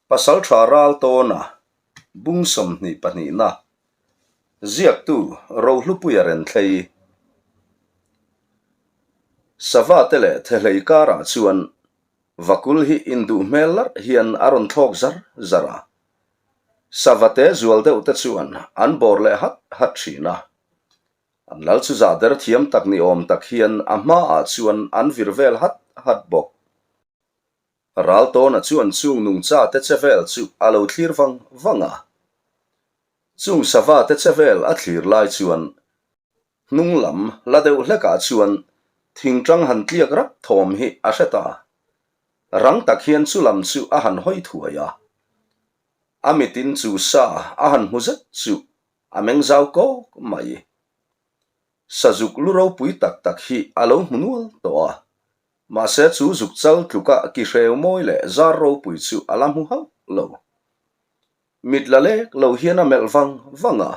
Pasalṭha Raltawna bung 22 na ziaktu Rohlupuia Renthlei Sava te leh Thehlei karah chuan Vakul hi induh hmel larh hian a rawn thlawk zar zar a. Sava te zual deuh te chuan an bawr leh hat hat thin a. An lal chu zah der thiam tak ni awm tak hian a hmaah chuan an vir vel hat hat bawk. Raltawna chuan chung nungcha te che vel chu a lo thlir vang vang a. Chung sava te che vel a thlir lai chuan hnung lam la deuh hlekah chuan thingtang han tliak rap thawm hi a hre ta. Rang tak hian chu lam chu a han hawi thuai a. A mitin chu sa a han hmu zet chu a meng zau kawk mai. Sazuk lu ropui tak tak hi a lo hmu nual tawh a. Mahse chu zuk chal tluka ki hreu mawi leh zar ropui chu a la hmu hauh lo. Mit la lek lo hian a melh vang vang a,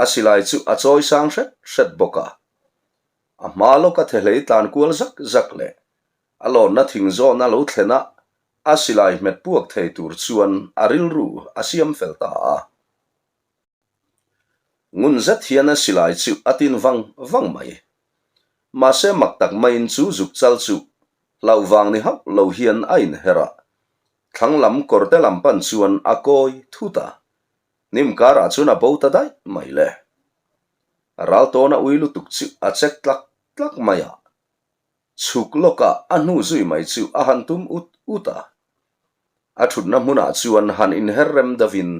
a silai chu a chawi sang hret hret bawk a. A hma lawka thehlei tlan kual zak zak leh a lawnna thing zawn a lo thlen a, a silai hmet puak thei tur chuan a rilru a siam fel ta a. Ngun zet hian a silai chu a tin vang vang mai. Mahse mak tak maiin chu zuk chal chu hlauh vang ni hauh lo hian a inher a, thlang lam kawrte lam pan chuan a kawi thut a, hnim karah chuan a bo ta daih mai le. Ral tawna ui lutuk chu a chek tlak tlak mai a, chhuk lawkah a hnu zui mai chu a han tum ut ut a. A thutna hmunah chuan han inher rem deuhin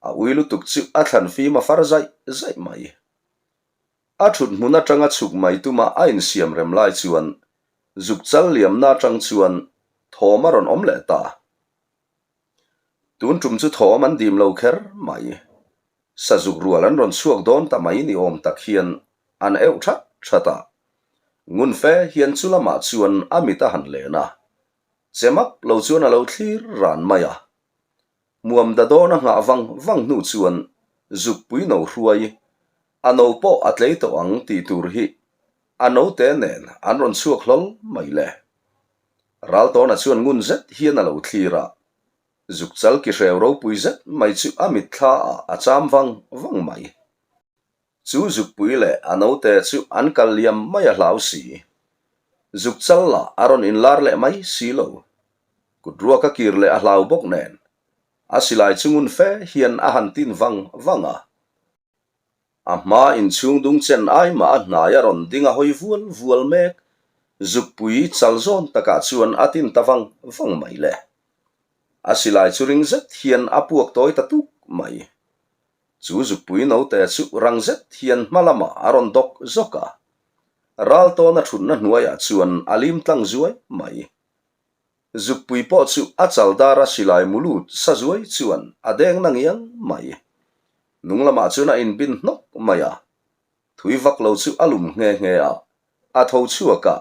a ui lutuk chu a thlan fim a far zaih zaih mai. A thut hmun atanga chhuk mai tuma a insiam rem lai chuan zuk chal liamna atang chuan thawm a rawn awm leh ta. Tun tum chu thawm an dim lo kher mai. Sazuk rual an rawn chhuak dawn ta mai ni awm tak hian an euh that that a. Ngun fe hian chu lamah chuan a mit a han len a. Che map lo chuan a lo thlir ran mai a. Hmuam da dawn a nghah vang vang hnu chuan zukpui no hruai, a no pawh a tlei tawh ang tih tur hi a note nen an rawn chhuak hlawl mai le. Raltawna chuan ngun zet hian a lo thlir a. Zuk chal ki hreu ropui zet mai chu a mitthla ah a cham vang vang mai. Chu zukpui leh a note chu an kal liam mai a hlau si. Zuk chal lah a rawn inlar leh mai si lo. Kut ruak a kir leh a hlau bawk nen, a silai chu ngun fe hian a han tin vang vang a. A hma inchhung dung chen ai mah a hnai a rawn ding a hawi vual vual mek. Zukpui chal zawn takah chuan a tin ta vang vang mai le. A silai chu ring zet hian a puak tawi ta tuk mai. Chu zukpui note chu rang zet hian hma lamah a rawn dawk zawk a. Ral tawna thutna hnuaiah chuan a lim tlang zuai mai. Zukpui pawh chu a chal dara silai mulut sa zuai chuan a deng na ngiang mai. Nung lamah chuan a inbin hnawk mai a, thui vak lo chu a lum nghe nghe a, a tho chhuak a,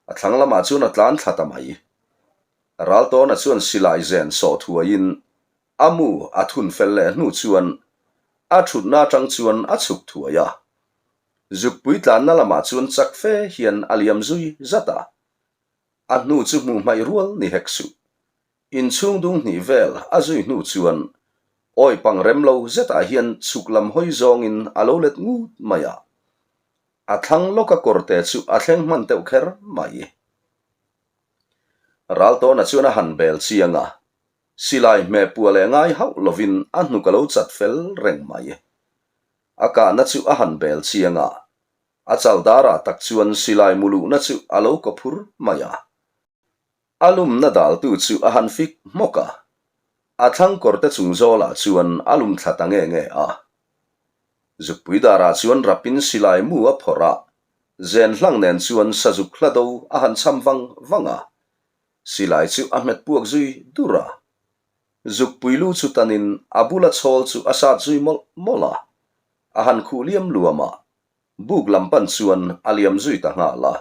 a thlang lamah chuan a tlan thla ta mai. Raltawna chuan silai zen sawh thuaiin a mu a thun fel leh hnu chuan a thutna atang chuan a chhuk thuai a. Zukpui tlanna lamah chuan chak fe hian a liam zui zat a, a hnu chu hmuh hmaih rual ni hek suh. Inchhung dung hnih vel a zui hnu chuan awi pang rem lo zetah hian chhuk lam hawi zawngin a lo let ngut mai a. A thlang lawka kawrte chu a thleng hman teuh kher mai. Raltawna chuan a han bel chiang a, silai hmeh pua leh ngai hauh lovin a hnuk a lo chat fel reng mai. A kahna chu a han bel chiang a, a chal darah tak chuan silai muluhna chu a lo kaw phur mai a. A lumna daltu chu a han fik hmawk a, a thlang kawrte chung zawlah chuan a lum thla ta nge nge a. Zukpui darah chuan rapin silai mu a phawrh a, zen hlang nen chuan sazuk hla do a han cham vang vang a, silai chu a hmet puak zui dur a. Zukpui lu chu tanin a bula chhawl chu a sat zui mawlh mawlh a, a han khuh liam luam a, buk lam pan chuan a liam zui ta nghal a.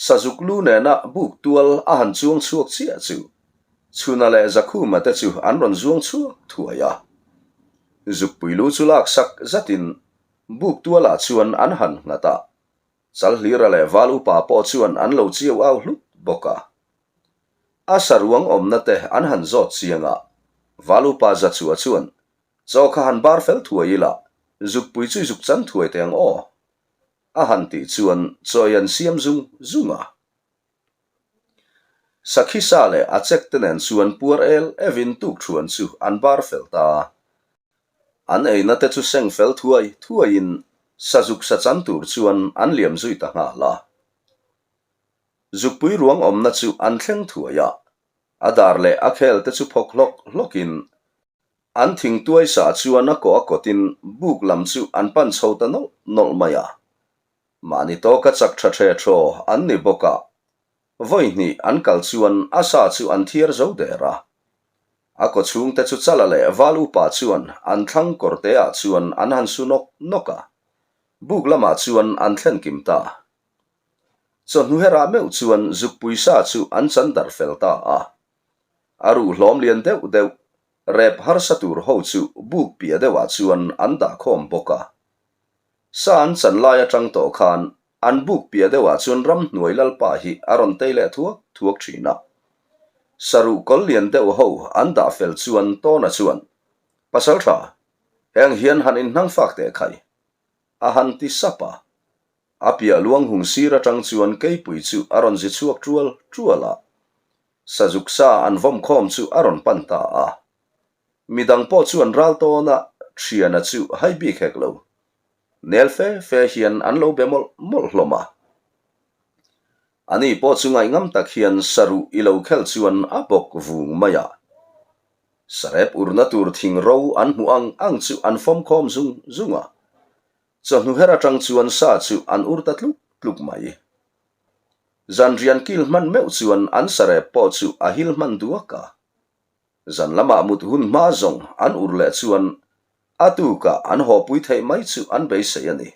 Sazuk lu nena buk tual a han chuang chhuak chiah chu Chhuna leh Zakhuma te chu an rawn zuang chhuak thuai a. Zukpui lu chu lak sak zatin buk tualah chuan an han nghat a, Chalhlira leh Val upa pawh chuan an lo chiau au hlut bawk a. A saruang awmna te an han zawt chiang a, Valupa Zachua chuan, Chaw kha han bar fel thuai ila, zukpui chu i zuk chan thuai teh ang aw. A han tih chuan chaw ei an siam zung zung a. Sakhi sa leh a chek te nen chuan puar el evin tukthuan chu an bar fel ta. An eina te chu seng fel thuai thuaiin sazuk sa chan tur chuan an liam zui ta nghal a. Zukpui ruang awmna chu an thleng thuai a, a dar leh a khel te chu phawk hlawk hlawkin an thingtuai sa chuan a kawh a kawtin buk lam chu an pan chho ta nawlh nawlh mai a. Mahni tawka chak tha the thaw an ni bawk a, vawi hnih an kal chuan a sa chu an thiar zo der a. A kaw chhungte chu Chala leh Val upa chuan an thlang kawr te ah chuan an han su nawk nawk a, buk lamah chuan an thlen kim ta. Chawhnu herah meuh chuan zukpui sa chu an chan darh fel ta a. A ruh hlawm lian deuh deuh, rep harsa tur ho chu buk piah deuhah chuan an dah khawm bawk a. Sa an chan lai atang tawh khan an buk piah deuhah chuan ramhnuai lalpa hi a rawn tei leh thuak thuak thin a. Saruh kawl lian deuh ho an dah fel chuan Tawna chuan, Pasaltha, heng hian han inhnang fak teh khai, a han ti sap a. A piah luang hung sir atang chuan keipui chu a rawn zi chhuak tual tual a, sazuk sa an vawm khawm chu a rawn pan ta a. Midang pawh chuan ral tawn a, thiana chu hai bik hek lo. Nel fe fe hian an lo be mawlh mawlh hlawm a. Ani pawh chu ngaihngam tak hian saruh i lo khel chuan a bawk vung mai a. Sarep urna tur thing ro an hmuh ang ang chu an fawm khawm zung zung a. Chawhnu her atang chuan sa chu an ur ta tluk tluk mai. Zanrian kil hman meuh chuan an sarep pawh chu a hil hman duak a. Zan lamah mut hun hma zawng an ur leh chuan a tukah an hawpui theih mai chu an beisei a ni.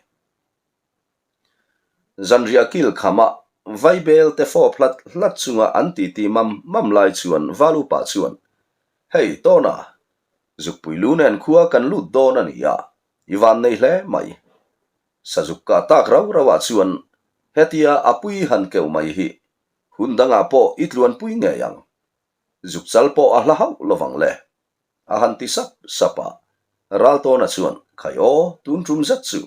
Zanriah kil khamah vaibel te fawp hlat hlat chunga an titi mam mam lai chuan Valupa chuan, Hei, Tawna, zukpui lu nen khua kan lut dawn a ni a, I van nei hle mai. Sazuk kah tak rau rau ah chuan hetia a pui han keuh mai hi hun dangah pawh i tluanpui ngei ang. Zuk chal pawh a hla hauh lovang le. A han ti sap sap a, Raltawna chuan Khai aw, tun tum zet chu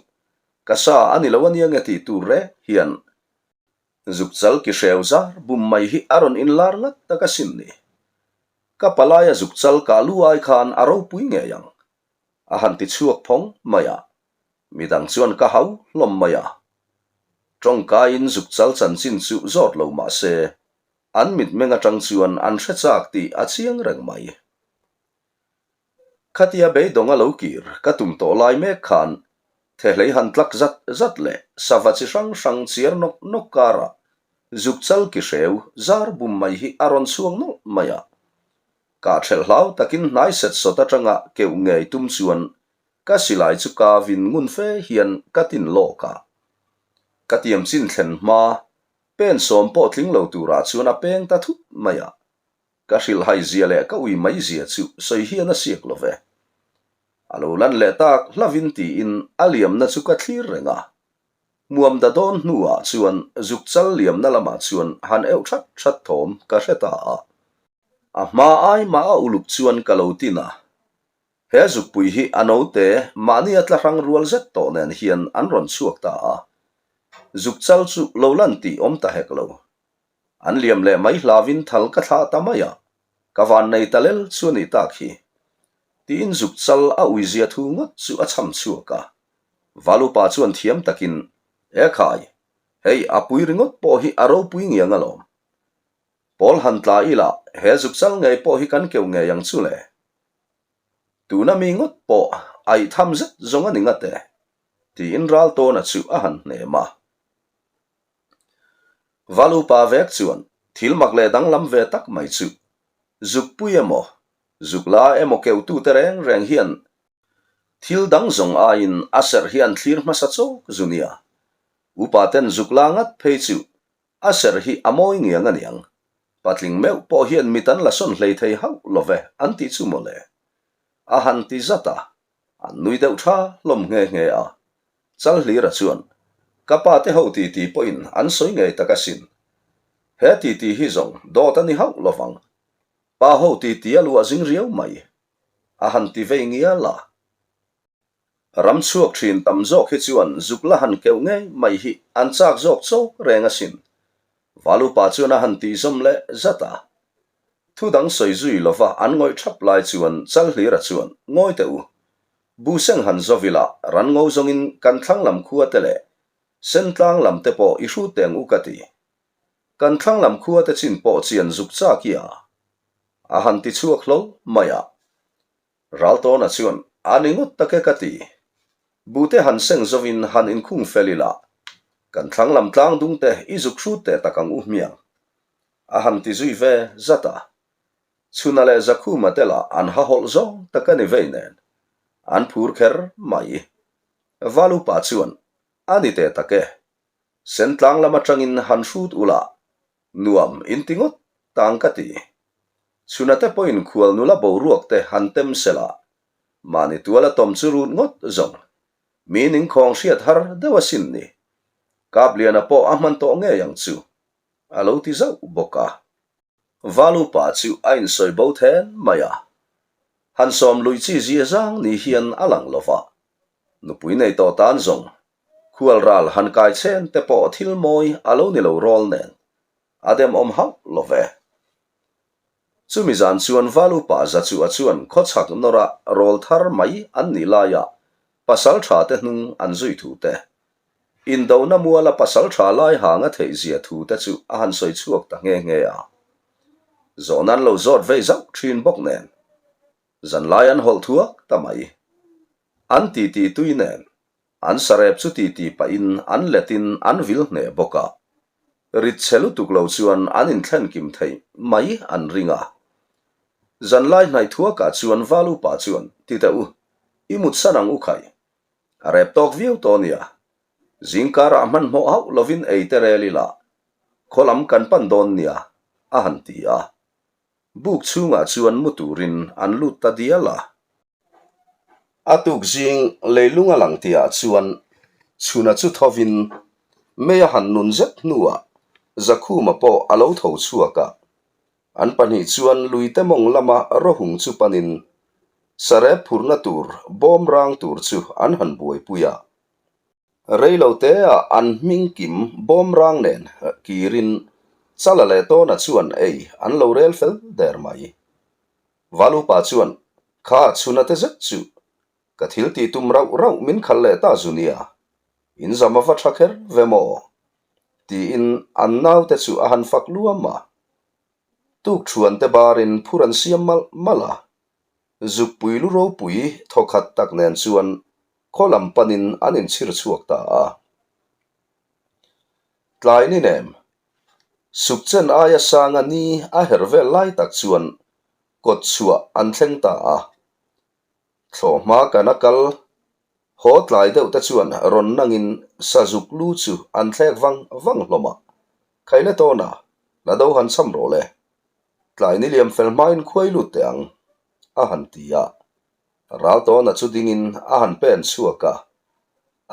ka sa a ni lo ania nge tih tur reng hian zuk chal ki hreu zar bum mai hi a rawn inlar ngat tak asin ni. Ka palaia zuk chal kah lu ai khan a ropui ngei ang. A han ti chhuak phawng mai a, midang chuan ka hau hlawm mai a. Tawngkaiin zuk chal chanchin chu zawt lo mah se, an mitmeng atang chuan an hre chak tih a chiang reng mai. Khatia beidawng a lo kir ka tum tawh lai mek khan thehlei han tlak zat zat leh sava chi hrang hrang chiar nawk nawk karah zuk chal ki hreu zar bum mai hi a rawn chhuak nawlh mai a. Kah ṭhelh hlau takin hnai set sawt aṭanga keuh ngei tum chuan ka silai chu ka vin ngun fe hian ka tin lawk a. Ka tiam chin thlen hma, pen sawm pawh tling lo turah chuan a peng ta thut mai a. Ka hrilhhai zia leh ka ui mai zia chu sawi hian a siak lo ve. A lo lan leh tak hlavin tiin a liamna chu ka thlir reng a. Muam da dawn hnuah chuan zuk chal liamna lamah chuan han euh that that thawm ka hre ta a. A hma ai mah a uluk chuan ka lo tin a, he zukpui hi a note mahni a tla hrang rual zet tawh nen hian an rawn chhuak ta a, zuk chal chu lo lan tih awm ta hek lo. An liam leh mai hlavin thal ka thlah ta mai a, ka van nei ta lel chu a nih tak hi. Tiin zuk chal a uizia thu ngawt chu a chham chhuak a. Valupa chuan thiam takin, Ekhai, hei a pui ringawt pawh hi a ropui ngiang alawm. Pawl han tla ila he zuk chal ngei pawh hi kan keuh ngei ang chu le. Tuna mi ngawt pawh aih tham zet zawng a ni ngat e, tiin Raltawna chu a han hnem a. Valupa vek chuan thil mak leh danglam ve tak mai chu zukpui emaw, zuk la emaw keuhtute reng reng hian thil dang zawng aiin a serh hi an thlir hmasa chawk zu nia. Upaten zuk la ngat phei chu A serh hi a mawi ngiang a niang. Patling meuh pawh hian mit an la sawn hlei thei hauh lo ve an tih chu mawle. A han ti zat a, an nui deuh tha hlawm nghe nghe a. Chalhlira chuan, Ka pa te ho ti ti pawhin an sawi ngei tak asin. He titi hi zawng dawt a ni hauh lovang. Pa ho titi a luah zing riau mai. A han ti vei ngial a. Ram chhuak thin tam zawk hi chuan zuk la han keuh ngei mai hi an chak zawk chawk reng asin. Valupa chuan a han tih zawm leh zat a. Thu dang sawi zui lova an ngawih thap lai chuan Chalhlira chuan, Ngawi teh u. Buseng han zo ila ran ngo zawngin kan thlang lam khua te leh Sentlang lam te pawh i hrut teng u ka ti. Kan thlang lam khua te chin pawh chian zuk chak i a. A han ti chhuak hlawl mai a. Raltawna chuan, A ni ngawt tak e ka ti. Bute han seng zovin han inkhung fel ila, kan thlang lam tlang dung te i zuk hrut teh tak ang u hmiang. A han ti zui ve zat a. Chhuna leh Zakhuma te lah an ha hawlh zawng tak a ni vei nen, an phur kher mai. Valupa chuan, A ni teh tak e. Sentlang lam atangin han hrut ula, nuam inti ngawt tang ka ti. Chhuna te pawhin khual nula boruak te han tem sela, mahni tuala tawm chu rut ngawt zawng. Mi ningkhawng hriat har deuh asin ni. Kapliana pawh a hman tawh ngei ang chu, a lo ti zauh bawk a. Valupa chu a insawi bo then mai a. Han sawm lui chi zia zang ni hian a lang lo va. Nupui nei tawh tan zawng, khual ral han kai chen te pawh thil mawi a lo ni lo rawl nen, a demawm hauh lo ve. Chumi zan chuan Valupa Zachua chuan khawchhak nawra rawl thar mai an nih laia pasal tha te hnung an zui thu te, indona muala pasal tha lai hanga theih zia thu te chu a han sawi chhuak ta nghe nghe a. Zawhna an lo zawt vei zauh thin bawk nen, zanlai an hawlh thuak ta mai. An titi tui nen An sarep chu titi pahin an letin an vil hneh bawk a, rit chhe lutuk lo chuan an inthlen kim theih mai an ring a. Zanlai hnaih thuakah chuan Valupa chuan, Ti teh u, i mutsan ang u khai. A rep tawk viau tawh nia. Zingkarah hmanhmawh hauh lovin ei te rel ila, khaw lam kan pan dawn nia, a han ti a. Buk chhungah chuan mu turin an lut ta dial a. A tuk zing leilung a lang tihah chuan chhuna chu thovin mei a han nun zet hnuah Zakhuma pawh a lo tho chhuak a. An pahnih chuan luite mawng lama rawhung chu panin sarep phurna tur bawm rang tur chu an han buaipui a. Reiloteah an hming kim bawm rang nen kirin Chala leh Tawna chuan ei an lo rel fel der mai. Valupa chuan, Kha chhuna te zet chu ka thil tih tum rauh rauh min khal leh ta zu nia, in zam a va tha kher ve maw? tiin an naute chu a han fak luam a. Tukṭhuan te barin phur an siam malh malh a. Zukpui lu ropui thawkhat tak nen chuan khaw lam panin an inchhir chhuak ta a. Tlai ni nem, Sukchen aia sanga ni a her vel lai tak chuan kawt chhuah an thleng ta a. Thlawhhma kan a kal haw tlai deuh te chuan rawn nangin sazuk lu chu an thlek vang vang hlawm a. Khaile tawna, la do han cham rawh le. Tlai ni liam fel hmain khuai lut teh ang, a han ti a. Raltawna chu dingin a han pen chhuak a,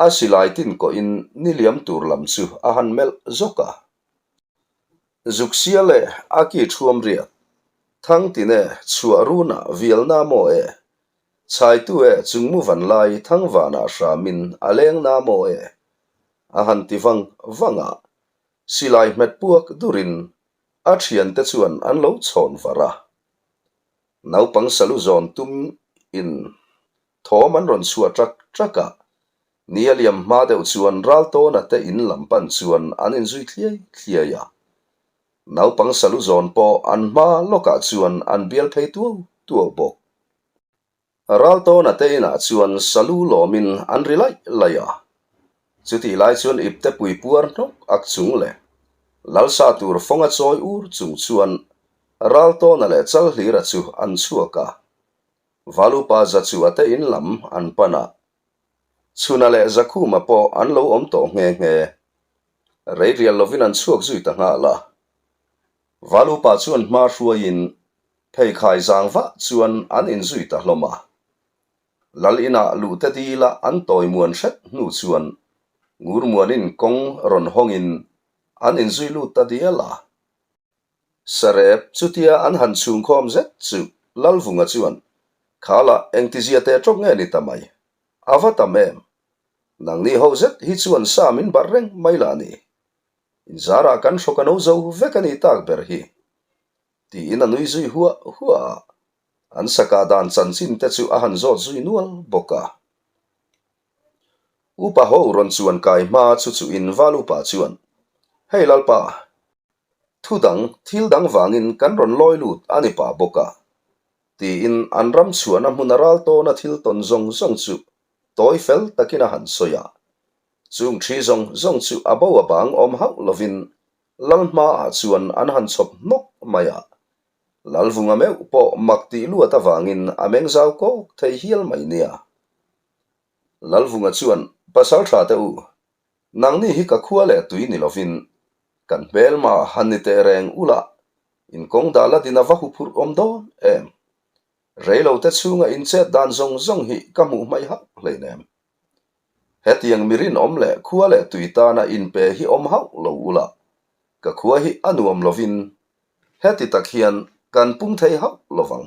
a silai tin kawhin ni liam tur lam chu a han melh zawk a. Zuksia leh a ki thuam riat, Thangtine chhuah runah vialna maw e, Chhaitu e chungmu van lai thangvanah hramin a leng na maw e, a han ti vang vang a, silai hmet puak durin A thiante chuan an lo chhawn var a. Naupang salu zawn tum in thawm an rawn chhuah ṭak ṭak a, ni a liam hma deuh chuan Raltawna te in lam pan chuan an inzui thliai thliai a. Naupang salu zawn pawh an hma lawkah chuan an bial phei tuau tuau bawk. Raltawna te inah chuan salu lawmin an ri laih laih a. Chutih lai chuan ipte pui puar hnawk ak chung leh lalsa tur fawnga chawi ur chung chuan Raltawna leh Chalhlira chu an chhuak a. Valupa Zachua te in lam an pan a. Chhuna leh Zakhuma pawh an lo awm tawh nghe nghe. Rei rial lovin an chhuak zui ta nghal a. Valupa chuan hma hruaiin Pheikhai zang vah chuan an inzui ta hlawm a. Lal inah luhte dila an tawi muan hret hnu chuan Ngurmuanin kawng rawn hawngin an inzui lut ta dial a. Sarep chutia an han chhungkhawm zet chu Lalvunga chuan, Khala engtizia teh tawk nge ni ta mai? A va tam em? Nangni ho zet hi chuan sa min barh reng mai lah ni. Inzarah kan hrawk a no zo vek a ni tak ber hi. Tiin a nui zui huah huah a, an sakah dan chanchin te chu a han zawt zui nual bawk a. Upa ho rawn chuan kai hma chu chu in val upa chuan, Hei Lalpa, thu dang, thil dang vangin kan rawn lawi lut a ni pah bawk a, tiin an ram chhuahna hmuna ral tawna thil tawn zawng zawng chu tawi fel takin a han sawi a. Chung thi zawng zawng chu a bo a bang awm hauh lovin Lal hmaah chuan an han chhawp hnawk mai a. Lalvunga meuh pawh mak tih luat avangin a meng zau kawk thei hial mai nia. Lalvunga chuan, Pasal tha teh u, nangni hi ka khua leh tui ni lovin kan hmelma han ni teh reng ula, in kawng dah la din a va huphurh awm dawn em? Reilote chhunga in chet dan zawng zawng hi ka hmuh hmaih hauh hleinem. Hetiang mi rinawm leh khua leh tui tana inpe hi awm hauh lo ula, ka khua hi a nuam lovin heti tak hian kan pung thei hauh lovang.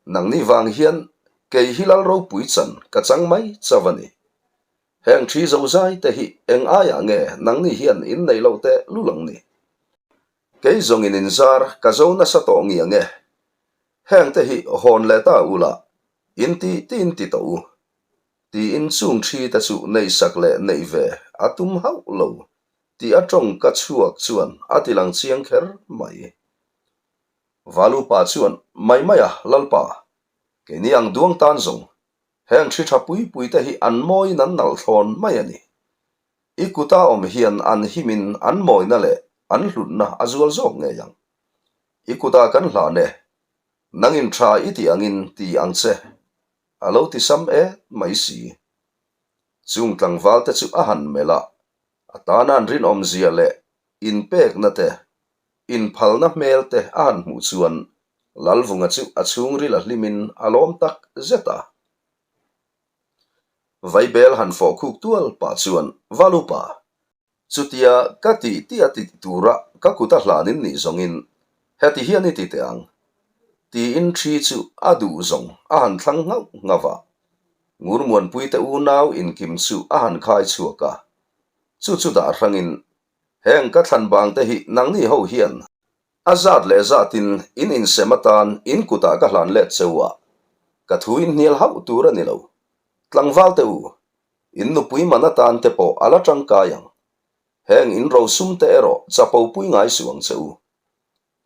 Nangni vang hian kei hi lal ropui chan ka chang mai chauh a ni. Heng thi zozai te hi eng aiah nge nangni hian in nei lo teh lul ang ni? Kei zawngin inzar ka zo nasa tawh ngiang e. Heng te hi hawn leh ta ula, in ti tiin ti tawh u. Tiin chung thi te chu neihsak leh neih ve a tum hauh lo tih a tawngka chhuak chuan a ti lang chiang kher mai. Valupa chuan, Mai mai a, Lalpa, keini ang duang tan zawng, heng thi tha pui pui te hi an mawiin an nalh thlawn mai a ni. I kuta awm hian an himin an mawina leh an hlutna a zual zawk ngei ang. I kutah kan hlan e, nangin tha i tih angin ti ang che, a lo ti sam et mai si. Chung tlangval te chu a han melh a, a tana an rinawmzia leh inpekna te, inphalna hmel te a han hmuh chuan Lalvunga chu a chhungril a hlimin a lawm tak zet a. Vaibel han fawh khuk tual pah chuan Valupa, Chutia ka tih tih a ti tura ka kut a hlanin nih zawngin heti hian i ti teh ang, tiin thi chu a duh zawng a han thlang nghauh nghauh a. Ngurmuanpuite unau inkim chu a han khai chhuak a, chu chu dah hrangin heng ka thlan bangte hi nangni ho hian a zat leh zatin in insem atan in kutah ka hlan let cheu a, ka thu inhnial hauh tur a ni lo. Tlangvalte u, In nupui man atan te pawh a la tangkai ang. Heng in rosum te erawh chapo pui ngai suh ang che u.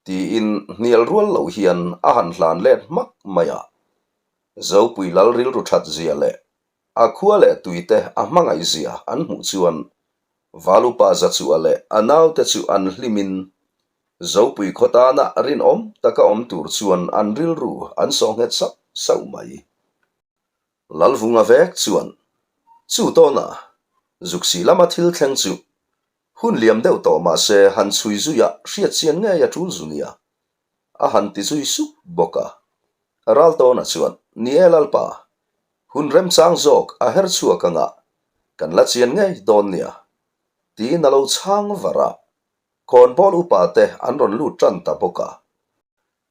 Tiin hnial rual lo hian a han hlan let hmak mai a. Zopui lal rilru that zia leh a khua leh tui te a hmangaih zia an hmuh chuan Valupa Zachua leh a naute chu an hlimin Zopui khaw tana rinawm taka awm tur chuan an rilru an sawh nghet sauh sauh mai. Lalvunga vek chuan chu tawna Zuksi lama thil thleng chu hun liam deuh tawh mah se han chhui zuia hriat chian ngei a tul zu nia a han ti zui sup bawk a. Raltawna chuan, Ni e Lalpa, hun remchang zawk a her chhuak anga kan la chian ngei dawn nia, tiin a lo chhang var a. Khawnbawl upa te an rawn lut tan ta bawk a.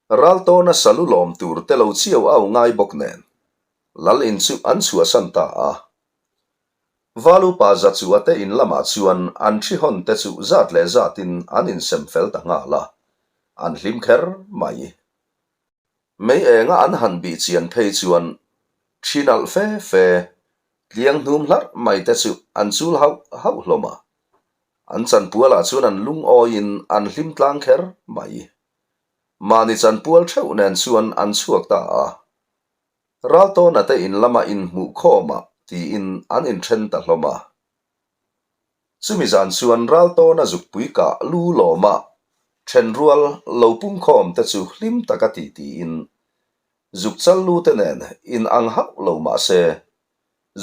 Raltawna salu lawm tur te lo chiau au ngai bawk nen Lal in chu an chhuahsan ta a. Valupa Zachua te in lamah chuan an thi hawn te chu zat leh zatin an insem fel ta nghal a, an hlim kher mai. Mei enga an han bih chian phei chuan thi nalh fe fe, tliang hnum hlarh mai te chu an chul hauh hauh hlawm a. An chanpualah chuan an lungawiin an hlim tlang kher mai. Mahni chanpual theuh nen chuan an chhuak ta a. Raltawna te in lama inhmuh khawmah tiin an inthen ta hlawm a. Chumi zan chuan Raltawna zukpui kah lu lawma thenrual lo pungkhawm te chu hlim taka ti tiin zuk chal lu te nen in ang hauh lo mah se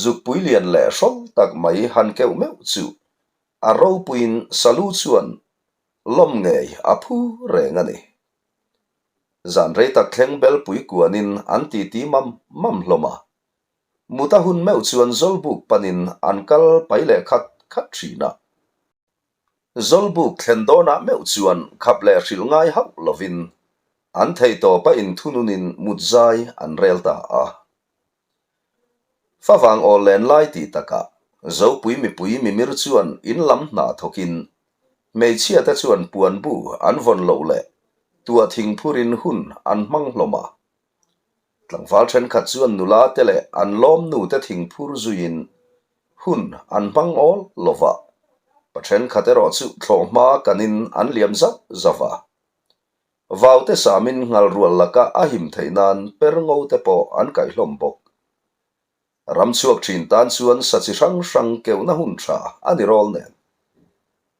zukpui lian leh hrawl tak mai han keuh meuh chu a ropuiin salu chuan Lawm ngei a phu reng a ni. Zan rei tak thleng belpui kuanin an titi mam mam hlawm a. Mut a hun meuh chuan Zawlbuk panin an kal pai leh khat khat thin a. Zawlbuk thlen dawnah meuh chuan khap leh hrilh ngai hauh lovin an theihtawpa inthununin mutzai an rel ta a. Favang awl len lai tih takah Zopui mipui mimir chuan in lam hna thawkin hmeichhia te chuan puan bu an vawn loh leh tuah thing phurin hun an hmang hlawm a. Tlangval thenkhat chuan nula te leh an lawmnu te thing phur zuiin hun an hmang awl lo va, pa thenkhat erawh chu thlawh hma kanin an liam zauh zauh a. Vaute samin nghal rual laka a him theih nan per ngo te pawh an kaih hlawm bawk. Ram chhuak thin tan chuan sa chi hrang hrang keuhna hun tha a ni rawl nen.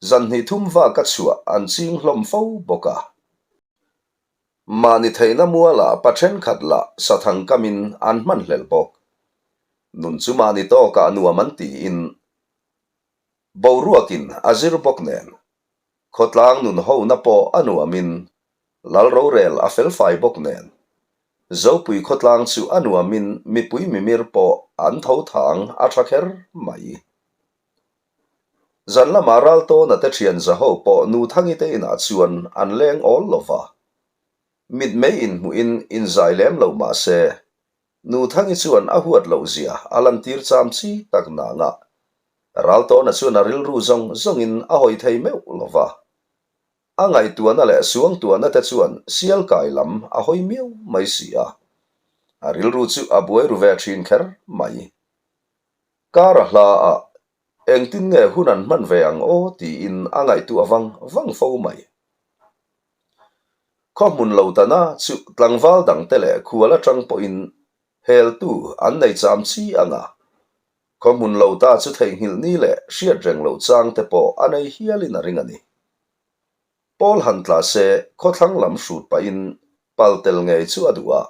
Zan hnih thum vaka chhuah an ching hlawm fo bawk a. Mahni theihna mualah pa thenkhat lah sathang kamin an hman hlel bawk. Nun chu mahni tawkah nuam an tiin boruakin a zir bawk nen. Khawtlang nun hona pawh a nuamin Lal rorel a felfai bawk nen. Zopui khawtlang chu a nuamin mipui mimir pawh an tho thang a tha kher mai. Zan lamah Raltawna te thian zaho pawh Nuthangi te inah chuan an leng awl lo va. Mitmei inhmuhin inzai lem lo mah se, Nuthangi chuan a huat loh zia a lantir cham chi tak nanga Raltawna chuan a rilru zawng zawngin a hawi thei meuh lo va. A ngaihtuahna leh suangtuahna te chuan sial kai lam a hawi miau mai si a. A rilru chu a buai ru ve thin kher mai. Kar a hla a, engtin nge hun an hman ve ang aw tiin a ngaihtuah vang vang fo mai. Khaw hmun lo tana chu tlangval dangte leh khual atang pawhin heltu an nei cham chi ang a, khaw hmun lo ta chu theihnghilh ni leh hriat reng loh chang te pawh a nei hialin a ring a ni. Pawl han tla se khawthlang lam hrut pahin pal tel ngei chu a duh a,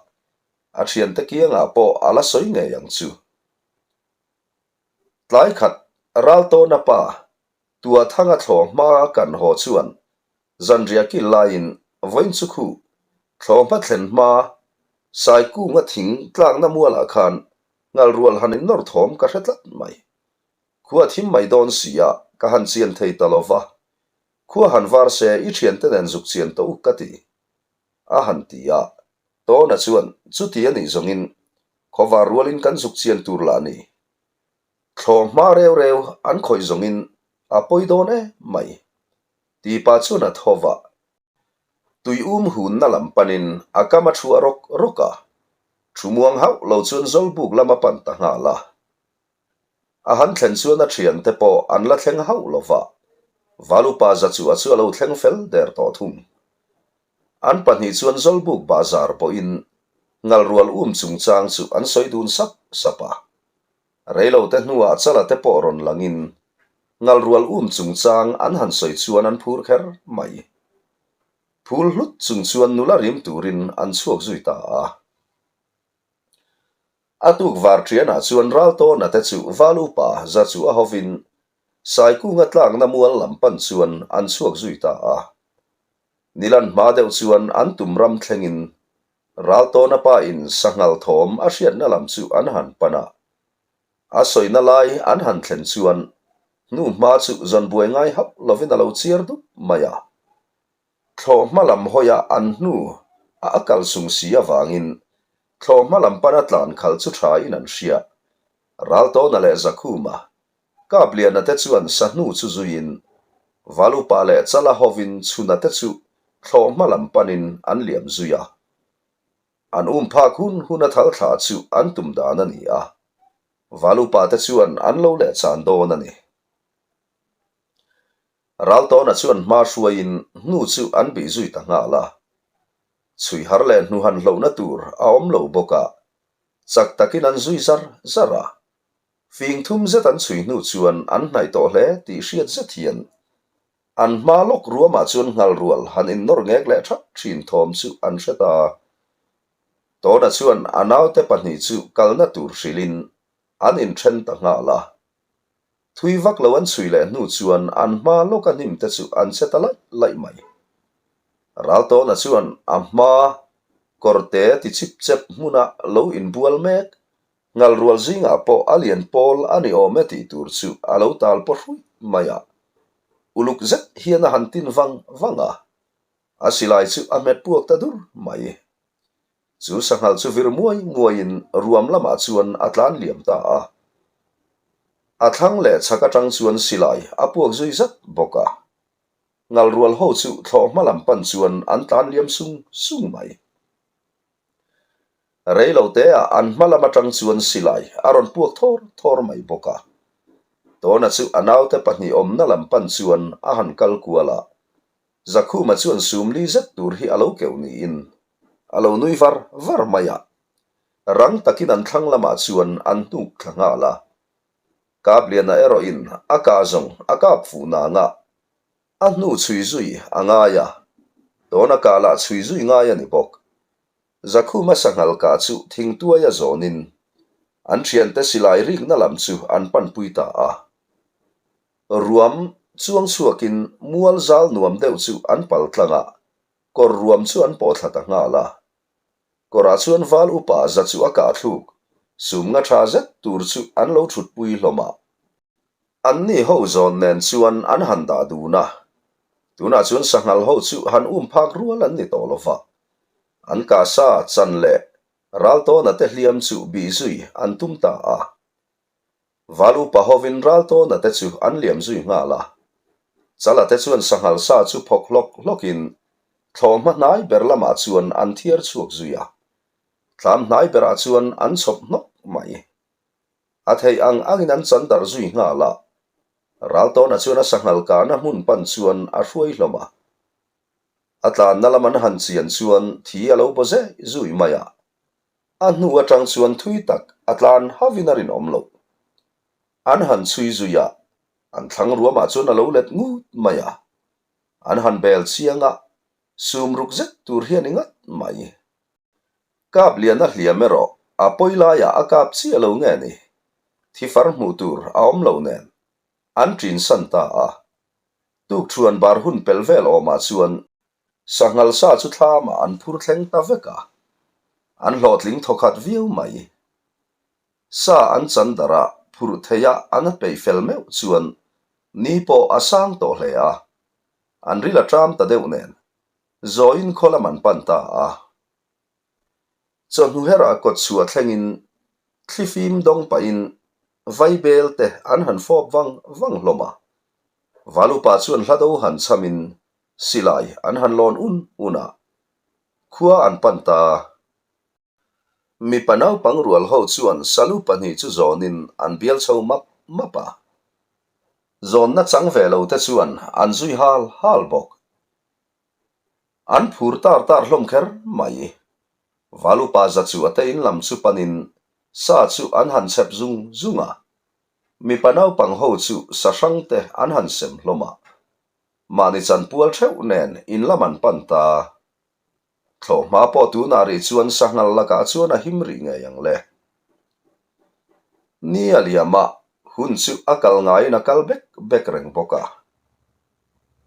a thiante kiangah pawh a la sawi ngei ang chu. Tlai khat Raltawna pa Tuathanga thlawh hma kan haw chuan zanriah kil laiin vawiin chu khu thlawh hma thlen hma Saikunga thing tlakna mualah khan ngalrual han innawr thawm ka hre tlat mai. Khua thim mai dawn si a, ka han chian thei ta lo va. Khua han var se i thiante nen zuk chian tawh u ka ti. A han ti a, Tawna chuan chuti a nih zawngin khawvar rualin kan zuk chian tur lah ni. Thlawh hma reu reu an khawih zawngin a pawi dawn e mai. Tipa chuan a tho va. Tui um hunna lam panin a kam a thu a rawk rawk a. Thu muang hauh lo chuan Zawlbuk lam a pan ta nghal a. A han thlen chuan a thiante pawh an la thleng hauh lo va. Valupa Zachua chu a lo thleng fel der tawh thung. An pahnih chuan Zawlbuk bahzar pawhin ngalrual um chungchang chu an sawi dun sap sap a. Reilote hnuah chala te pawh rawn langin ngalrual um chungchang an han sawi chuan an phur kher mai. Phul hlut chung chuan nula rim turin an chhuak zui ta a. A tuk var ṭhianah chuan Raltawna te chu Valupa za chu a hovin Saikunga tlakna mual lam pan chuan an chhuak zui ta a. Nilan hma deuh chuan an tum ram thlengin Raltawna pa in sanghal thawm a hriatna lam chu an han pan a. A sawina lai an han thlen chuan hnu hma chu zawn buai ngai hauh lovin a lo chiar dup mai a. Thlawh hma lam hawia an hnu a a kal sung si avangin thlawh hma lam pana tlan khal chu tha in an hria. Raltawna leh Zakhuma, Kapliana te chuan sahnu chu zuiin Valupa leh Chala hovin Chhuna te chu thlawh hma lam panin an liam zui a. An um phak hun hun a thal thla chu an tum dan a ni a. Valupa te chuan an lo leh chan dawn a ni. Raltawna chuan hma hruaiin hnu chu an bih zui ta nghal a. Chhui har leh hnu han hlohna tur a awm lo bawk a, chak takin an zui zar zar a. Fing thum zet an chhui hnu chuan an hnaih tawh hle tih hriat zet hian an hma lawk ruamah chuan nghal rual han innawr ngek leh thap thin thawm chu an hre ta. Tawna chuan a naute pahnih chu kalna tur hrilhin an inthen ta nghal a. Thui vak lo an chhui leh hnu chuan an hma lawka hnim te chu an che ta laih laih mai. Raltawna chuan a hma kawrte ti chip chep hmuna lo inbual mek, ngalrual zingah pawh a lian pawl a ni awm e tih tur chu a lo tal paw hruih mai a. Uluk zet hian a han tin vang vang a, a silai chu a hmet puak ta dur mai. Chu sanghal chu vir muai muaiin ruam lamah chuan a tlan liam ta a. A thlang leh chhak atang chuan silai a puak zui zat bawk a. Ngal rual ho chu thlawh hma lam pan chuan an tlan liam sung sung mai. Rei lo teah an hma lam atang chuan silai a rawn puak thawr thawr mai bawk a. Tawna chu a naute pahnih awmna lam pan chuan a han kal kual a. Zakhuma chuan sumli zet tur hi a lo keuh niin a lo nui var var mai a. Rang takin an thlang lamah chuan an hnuk thla nghal a. Kapliana erawhin a kah zawng a kap fuh nang a, a hnu chhui zui a ngai a, tawna kah lah chhui zui ngai a ni bawk. Zakhuma sanghal kah chu thingtuaia zawnin an thiante silai rikna lam chu an panpui ta a. Ruam chuang chhuakin mual zal nuam deuh chu an pal tlang a, kawr ruam chu an pawh thla ta nghal a. Kawrah chuan val upa za chu a kah thluk, sum nga tha zet tur chu an lo thutpui hlawm a. Anni ho zawn nen chuan an han dah dun a, tunah chuan sanghal ho chu han um phak rual an ni tawh lo va, an kah sa chan leh raltawna te hliam chu bih zui an tum ta a. Val upa hovin raltawna te chu an liam zui nghal a. Chala te chuan sanghal sa chu phawk hlawk hlawkin thlawhhma hnai ber lamah chuan an thiar chhuak zui a. Thlam hnai berah chuan an chhawp hnawk mai. A theih ang angin an chan darh zui nghal a. Raltawna chuan a sanghal kahna hmun pan chuan a hruai hlawm a. A tlanna lam an han chian chuan thi a lo baw zeh zui mai a. A hnu atang chuan thui tak a tlan havin a rinawm loh. An han chhui zui a, an thlang ruamah chuan a lo let ngut mai a. An han bel chiang a, sum ruk zet tur hi a ni ngat mai. Kap lian a hliam erawh a pawi laiah a kap chiah lo nge ni? Thi far hmuh tur a awm lo nen an ṭin san ta a. Tukṭhuan bar hun pel vel awmah chuan Sanghal sa chu thlamah an phur thleng ta vek a, an hlawhtling thawkhat viau mai. Sa an chan darh a, phurh theih a an peih fel meuh chuan ni pawh a sang tawh hle a, an ril a ṭam ta deuh nen zawiin khaw lam an pan ta a. Chawhnu herah kawt chhuah thlengin thlifim dawng pahin vaibel te an han fawp vang vang hlawm a, Valupa chuan hlado han chhamin silai an han lawn un un a, khua an pan ta. Mipa naupang rual ho chuan salu pahnih chu zawnin an bial chho map map a, zawnna chang ve lo te chuan an zui hal hal bawk. An phur tar tar hlawm kher mai. Valupa za chu a te in lam chu panin sa chu an han chhep zung zung a. Mipa naupang ho chu sa hrang te an han sem hlawm a. Mahni chanpual theuh nen in lam an pan ta. Thlawhhma pawh tunah rih chuan sanghal lakah chuan a him rih ngei ang le. Ni a liam a, hun chu a kal ngaiin a kal bek bek reng bawk a.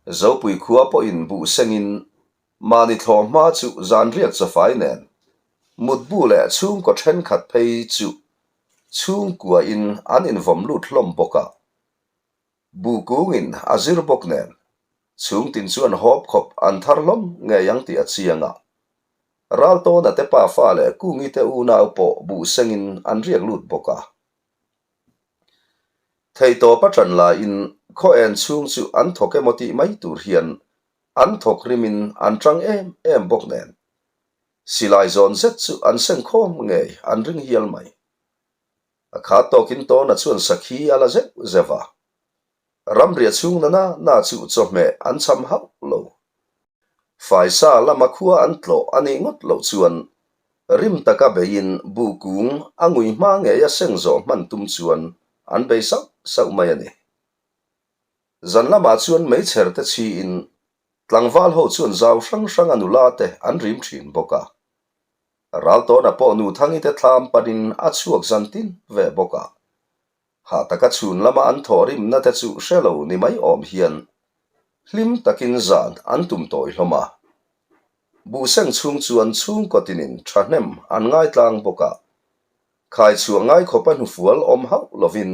Zopui khua pawhin buh sengin mahni thlawhhma chu zan riak chawfai nen mutbu leh chhungkaw thenkhat phei chu chhungkuain an invawm lut hlawm bawk a. Buh kungin a zir bawk nen chhungtin chuan hawp khawp an thar hlawm ngei ang tih a chiang a. Raltawna te pafa leh Kungi te unau pawh buh sengin an riak lut bawk a. Theihtawp a ṭan laiin khaw en chhung chu an thawk emaw tih mai tur hian an thawk rimin an ṭang em em bawk nen. Silai zawn zet chu an seng khawm ngei an ring hial mai. A khat tawkin Tawna chuan sakhi a la zeuh zeuh a. Ramriah chhung na na na chu chawhmeh an cham hauh lo. Faisa lama khua an tlawh a nih ngawt loh chuan rim taka beiin buh kung a ngui hma ngei a seng zawh hman tum chuan an bei sauh sauh mai a ni. Zan lamah chuan meichher te chhiin tlangval ho chuan zau hrang hrang a nula te an rim thin bawk a. Raltawna pawh Nuthangi te thlam panin a chhuak zan tin ve bawk a. Hah taka chhun lama an thawh rimna te chu hre lo ni mai awm hian hlim takin zan an tum tawi hlawm a. Buhseng chhung chuan chhungkaw tinin thahnem an ngaitlang bawk a, khai chhuah ngai khawpa hnufual awm hauh lovin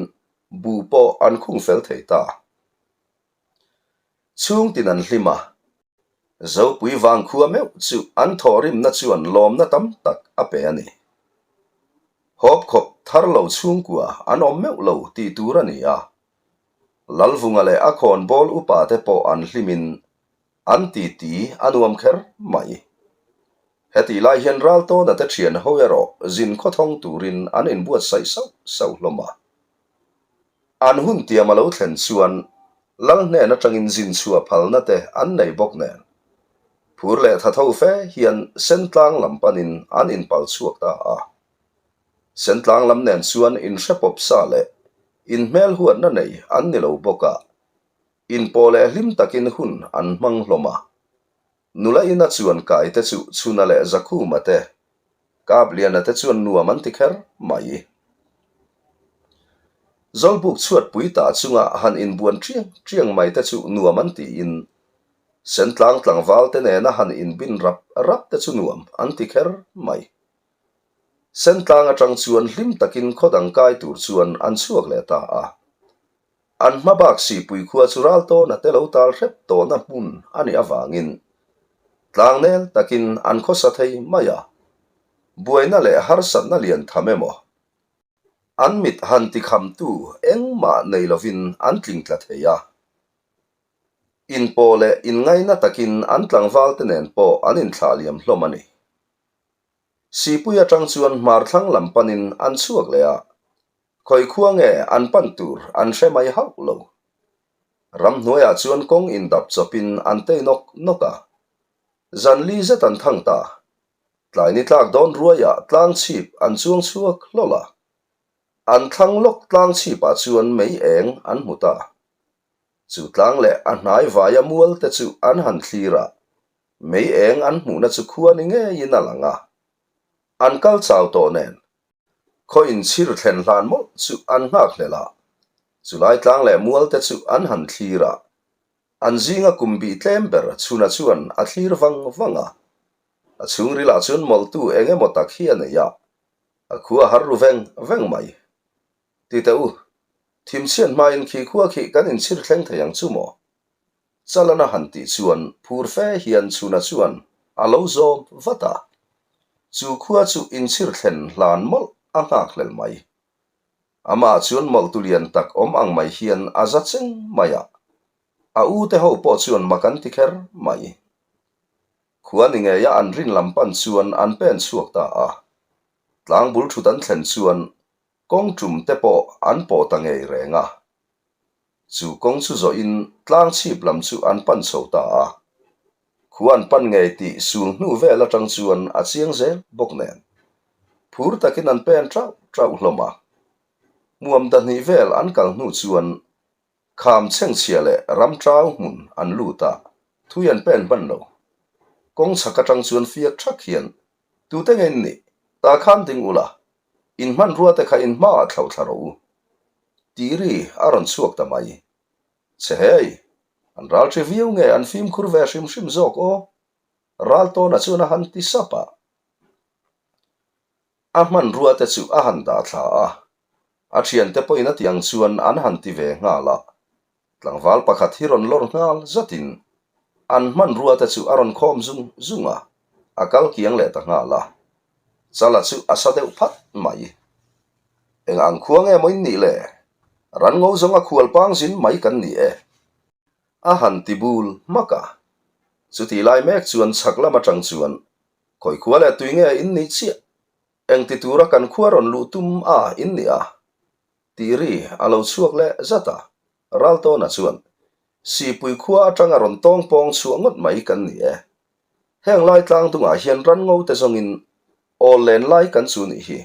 buh pawh an khung fel thei ta. Chhungtin an hlim a, Zopui vangkhua meuh chu an thawhrimna chuan lawmna tam tak a pe a ni. Hawpkhawp thar lo chhungkua an awm meuh lo tih tur a ni a, Lalvunga leh a khawnbawl upa te pawh an hlimin an titi a nuam kher mai. Hetih lai hian Raltawna te thian ho erawh zin khawthawng turin an inbuatsaih sauh sauh hlawm a. An hun tiam a lo thlen chuan Lal hnen atangin zin chhuah phalna te an nei bawk nen, phur leh tha tho fe hian Sentlang lam panin an inpal chhuak ta a. Sentlang lam nen chuan inhre pawp sa leh inhmel huatna nei an ni lo bawk a, inpawh leh hlim takin hun an hmang hlawm a. Nula ina chuan kai te chu Chhuna leh Zakhuma te, Kapliana te chuan nuam an ti kher mai. Zawlbuk chhuatpui ta chunga han inbuan ṭiang ṭiang mai te chu nuam an tiin, Sentlang tlangval te nena han inbin rap rap te chu nuam an ti kher mai. Sentlang aṭang chuan hlim takin khaw dang kai tur chuan an chhuak leh ta a. An hma bak Sihpui khua chu ral tawna te lo tal hrep tawhna hmun a nih avangin tlangnel takin an khawsa thei mai a, buaina leh harsatna lian tham emaw an mit han tikhamtu engmah nei lovin an tling tla thei a. Inpawh leh inngaina takin an tlangval te nen pawh an inthlah liam hlawm a ni. Sihpui atang chuan hmar thlang lam panin an chhuak leh a, Khawi khua nge an pan tur an hre mai hauh lo. Ramhnuaiah chuan kawng indap chawpin an tei nawk nawk a. Zan li zet an thang ta. Tlai ni tlak dawn ruaiah tlang chhip an chuang chhuak hlawl a. An thlang lawk tlang chhipah chuan mei eng an hmu ta. Chu tlang leh a hnai vaia mual te chu an han thlir a, mei eng an hmuhna chu khua ni ngeiin a lang a. An kal chau tawh nen Khaw inchhir thlen hlan mawlh chu an nghak hlel a, chulai tlang leh mual te chu an han thlir a, an zinga kum bih tlem ber chhuna chuan a thlir vang vang a. A chhungrilah chuan mawlhtu eng emaw tak hi a nei a, a khua har ru veng veng mai. Ti teh u, thimchhiat hmain khi khua khi kan inchhir thleng thei ang chu maw? Chalana han tih chuan phur fe hian Chhuna chuan a lo zawm vat a. Chu khua chu inchhir thlen hlan mawlh a nghak hlel mai. Amah chuan mawlhtu lian tak awm ang mai hian a za cheng mai a. A u te ho pawh chuan mak an ti kher mai. Khua ni ngeia an rin lam pan chuan an pen chhuak ta a. Tlangbul thut an thlen chuan kawng tum te pawh an pawh ta ngei reng a. Chu kawng chu zawhin tlang chhip lam chu an pan chho ta a, khua an pan ngei tih sul hnu vel atang chuan a chiang zel bawk nen. Phur takin an pen ṭauh ṭauh hlawm a. Hmuam dahnih vel an kal hnu chuan kham chhengchhia leh ram ṭau hmun an lut a, thui an pen hman lo. Kawng chhak atang chuan fiak ṭhak hian tute nge in nih? Tah khan ding ula, In hmanrua te kha in hmaah thlauh thla rawh u. Tih ri a rawn chhuak ta mai. Che hei, an ral ṭhi viau nge an fimkhur ve hrim hrim zawk aw? Raltawna chuan a han ti sap a. A hmanrua te chu a han dah thla a. A ṭhiante pawhin a ti ang chuan an han ti ve nghal a. Tlangval pakhat hi rawn lawr nghal zatin an hmanrua te chu a rawn khawm zung zung a, a kal kiang leh ta nghal a. Chala chu a sa deuh phat mai. Eng ang khua nge maw in nih le? Ran ngo zawnga khual pang zin mai kan ni e. A han ti bul hmak a. Chutih lai mek chuan chhak lam atang chuan khawi khua leh tui nge in nih chiah? Eng ti tura kan khua rawn luh tum a in nih a? Tih ri a lo chhuak leh zat a, Raltawna chuan, Sihpui khua atanga rawn tawng pawng chhuah ngawt mai kan ni e. Heng lai tlang dungah hian ran ngo te zawngin awl len lai kan chu nih hi.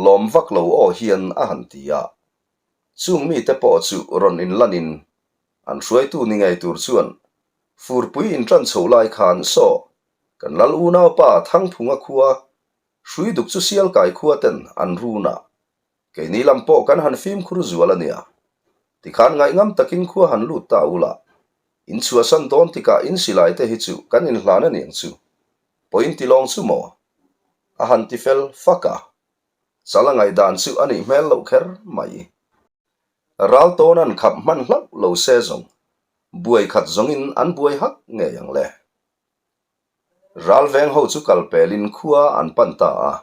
Lawm vak lo aw hian a han ti a. Chung mite pawh chu rawn inlanin an hruaitu ni ngei tur chuan furpui inṭan chho lai khan saw kan lal unaupa Thangphunga khua Hruiduk chu Sialkai khua ten an run a, Keini lam pawh kan han fimkhur zual a nia. Tikhan ngaihngam takin khua han lut ta ula, in chhuahsan dawn tikah in silai te hi chu kan inhlan a niang chu. Pawhin ti lawng chu maw? A han ti fel fak a. Chala ngaihdan chu a nih hmel loh kher mai. Ral tawn an khap hman hlauh lo se zawng. Buai khat zawngin an buai hak ngei ang le. Ral veng ho chu kal pelin khua an pan ta a.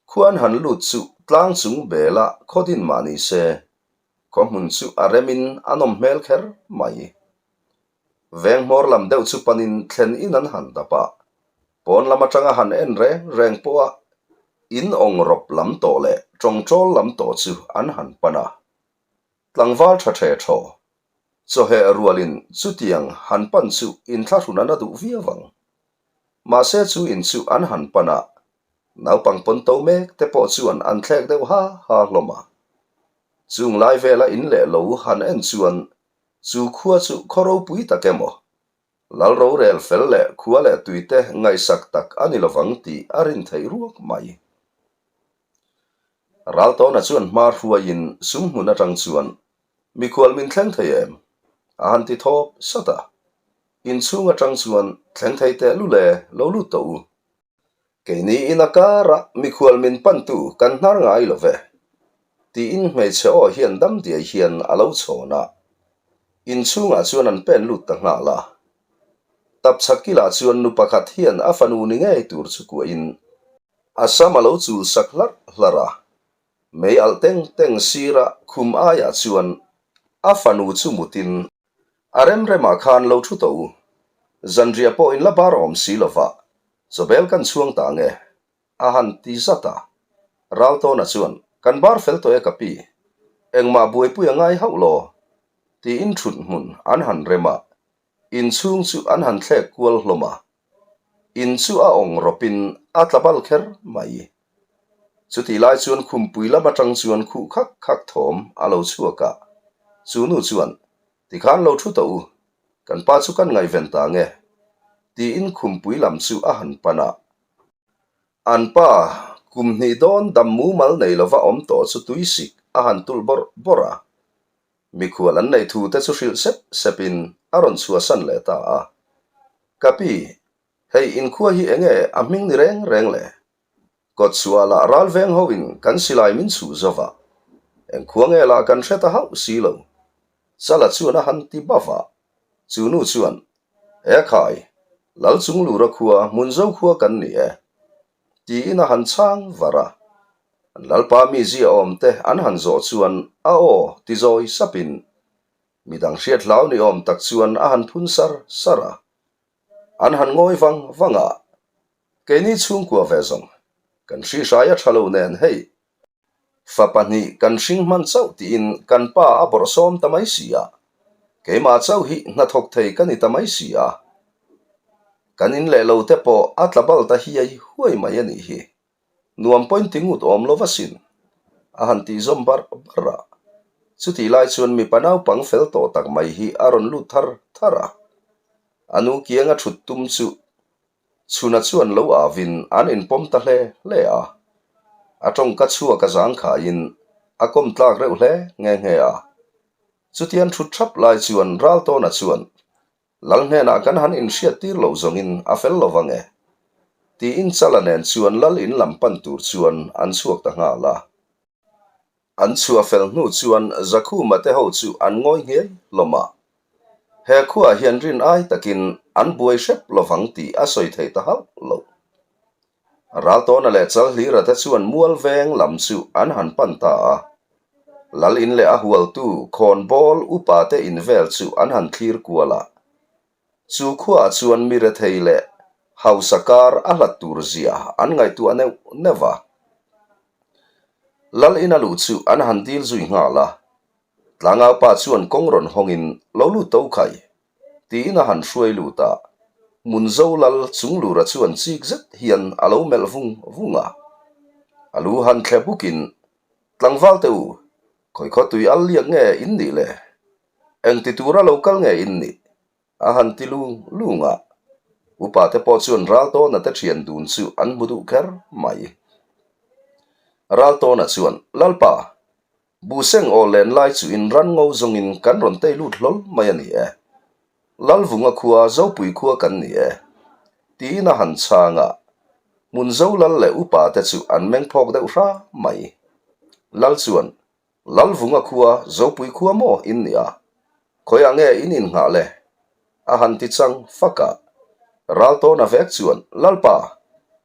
Khua an han lut chu tlang chung bela khaw din mah ni se, khaw hmun chu a remin a nawm hmel kher mai. Veng hmawr lam deuh chu panin thlen in an han dap a, pawn lam atanga han en reng reng pawha in awng rawp lam tawh leh tawngtawl lam tawh chu an han pan a. Tlangval tha the thaw, chawheh rualin chutiang han pan chu inthlahrun an a duh viau ang. Mahse chu in chu an han pan a, naupang pawn to mek te pawh chuan an thlek deuh ha ha hlawm a. Chung lai vela in leh lo han en chuan Chu khua chu khaw ropui tak emaw, lal rorel fel leh khua leh tuite ngaihsak tak a ni lovang tih a rin theih ruak mai. Raltawna chuan hma hruaiin sum hmun atang chuan, Mikhual min thleng thei em? a han ti thawp sat a. Inchhung atang chuan, Thleng thei teh lule, lo lut tawh u. Keini in a karah mikhual min pantu kan hnar ngai lo ve, tiin hmeichhe aw hian dam diai hian a lo chhawn a. Inchhungah chuan an pen lut ta nghal a. Tapchhak kilah chuan nu pakhat hian a fanu ni ngei tur chu kuahin a sam a lo chul sak hlarh hlarh a. Mei alh teng teng sirah khum aiah chuan a fanu chu mutin A rem remah khan lo thu tawh u. Zanriah pawh in la bar awm si lova, chawbel kan chhuang ta nge? A han ti zat a. Raltawna chuan, Kan bar fel tawh e ka pi. Engmah buaipui a ngai hauh law? Tiin thut hmun an han rem a, inchhung chu an han thlek kual hlawm a. In chu a awng rawpin a tla bal kher mai. Chutih lai chuan khumpui lam atang chuan khuh khak khak thawm a lo chhuak a, chu nu chuan, Tikhan lo thu tawh u, kan pa chu kan ngaihven ta nge? tiin khumpui lam chu a han pan a. An pa, kum hnih dawn dam mumal nei lova awm tawh chu tuisik a han tulh bawrh bawrh a. Mikhual an neih thu te chu hrilh sep sepin a rawn chhuahsan leh ta a. Ka pi, hei inkhua hi enge a hming ni reng reng le? Kawtchhuah lah ral veng ho in kan silai min chhuh zo va, engkhua nge lah kan hre ta hauh si lo. Chala chuan a han ti bauh a, chu nu chuan, E khai, Lal chung lura khua Hmunzo khua kan ni e, tiin a han chhang var a. An lalpa mizia awm te an han zawh chuan a aw ti zawi sapin, midang hriat hlau ni awm tak chuan a han phun sar sar a. An han ngawi vang vang a, Keini chhungkua ve zawng, kan hrihrai a tha lo nen hei, fa pahnih kan hring hman chauh tiin kan pa a bawrhsawm ta mai si a, keimah chauh hi hnathawk thei ka ni ta mai si a, kan in leh lo te pawh a tla bal ta hiai huai mai a nih hi. Nuam pawhin ti ngut awm lo va sin, a han tih zawm barh barh a. Chutih lai chuan mipa naupang fel tawh tak mai hi a rawn lut thar thar a. A nu kianga thut tum chu Chhuna chuan lo avin an inpawm ta hle hle a. A tawngka chhuak a zangkhaiin a kawm tlak reuh hle nghe nghe a. Chutian thut thap lai chuan Raltawna chuan, Lal hnenah kan han inhriat tir loh zawngin a fel lo vang e, tiin Chala nen chuan Lal in lam pan tur chuan an chhuak ta nghal a. An chhuah fel hnu chuan Zakhuma te ho chu an ngawi nghiai hlawm a. He khuaah hian rin ai takin an buai hrep lovang tih a sawi thei ta hauh lo. Raltawna leh Chalhlira te chuan mual veng lam chu an han pan ta a. Lal in leh a hualtu khawnbawl upa te in vel chu an han thlir kual a. Chu khuaah chuan mi rethei leh hausa kar a hlat tur zia an ngaihtuah neuh neuh a. Lal ina luh chu an han dil zui nghal a. Tlangaupa chuan kawng rawn hawngin lo lut to khai tiin a han hruai lut a. Munzo lal chunglura chuan chik zet hian a lo melh vung vung a. A lu han thle bukin, Tlangval te u, khawikhaw tui al liak nge in nih le? Engti tura lo kal nge in nih? A han ti lung lung a. Upa te pawh chuan Raltawna te thian dun chu an hmu duh kher mai. Raltawna chuan, Lalpa, Buhseng aw len lai chu in ran ngo zawngin kan rawn tei lut hlawl mai a ni e. Lalvunga khua Zopui khua kan ni e. Tiin a han chhang a. Hmunzo lal leh upa te chu an meng phawk deuh hra mai. Lal chuan, Lalvunga khua Zopui khua maw in nia? Khawiah nge in innghah le? A han ti chang fak a. Raltawna vek chuan, Lalpa,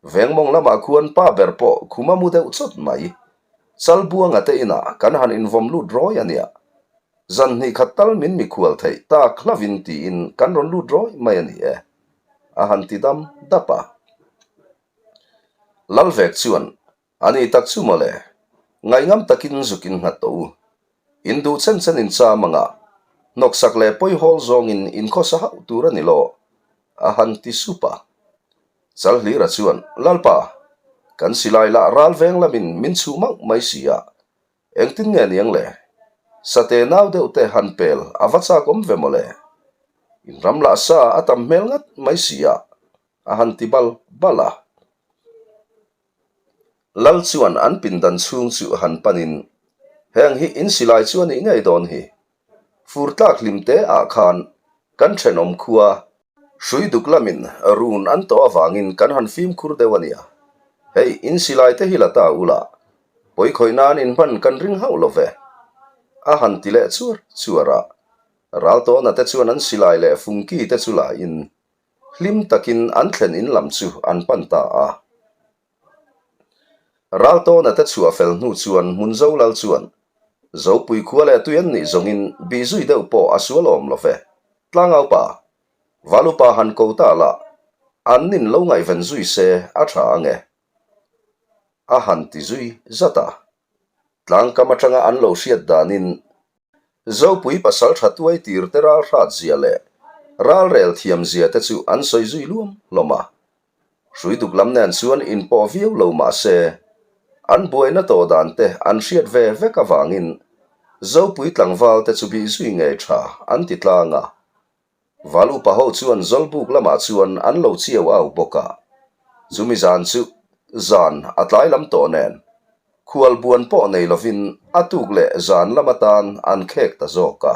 vengmawng lamah khuan pa ber pawh khum a mu deuh chawt mai. Chalbuanga te inah kan han invawm lut rawi a nia. Zan hnih khat tal min mikhual theih tak hlavin tiin kan rawn lut rawi mai a ni e, a han ti dam dap a. Lalvek chuan, A ni tak chu mawle, ngaihngam takin zuk in nghat tawh u. In duh chen chen in cham anga, hnawksak leh pawihawl zawngin in khawsa hauh tur a ni lo, a han ti sup a. Chalhlira chuan, Lalpa, kan silai lah ral veng lamin min chhuh mauh mai si a, engtin nge niang le? Sate nau deuh te han pel a va chak awm ve mawle. In ram lah sa a tam hmel ngat mai si a, a han ti bal bal a. Lal chuan an pindan chhung chu han panin, Heng hi in silai chu a nih ngei dawn hi. Fur tlak hlim te ah khan kan thenawm khua hrui duk lamin run an tawh avangin kan han fimkhur deuh a nia. Hei, in silai te hi la ta ula, pawi khawih nan in hman kan ring hauh lo ve. A han ti leh chuar chuar a. Raltawna te chuan an silai leh fungki te chu la in Hlim takin an thlen in lam chu an pan ta a. Raltawna te chhuah fel hnu chuan Hmunzo lal chuan, Zopui khua leh tui an nih zawngin bih zui deuh pawh a sual awm lo ve. Tlangaupa, Valupa han ko ta la, an nin lo ngaihven zui se a tha ange. A han ti zui zat a. Tlangkam atanga an lo hriat danin Zopui pasal tha tuai tir te ral hrat zia leh ral rel thiam zia te chu an sawi zui luam hlawm a. Hrui duk lam nen chuan inpawh viau lo mah se, an buaina tawh dan te an hriat ve vek avangin Zopui tlangval te chu bih zui ngei tha an ti tlang a. Val upa ho chuan Zawlbuk lamah chuan an lo chiau au bawk a. Chumi zan chu zan a tlai lam tawh nen khual buan pawh nei lovin a tuk leh zan lam atan an khek ta zawk a.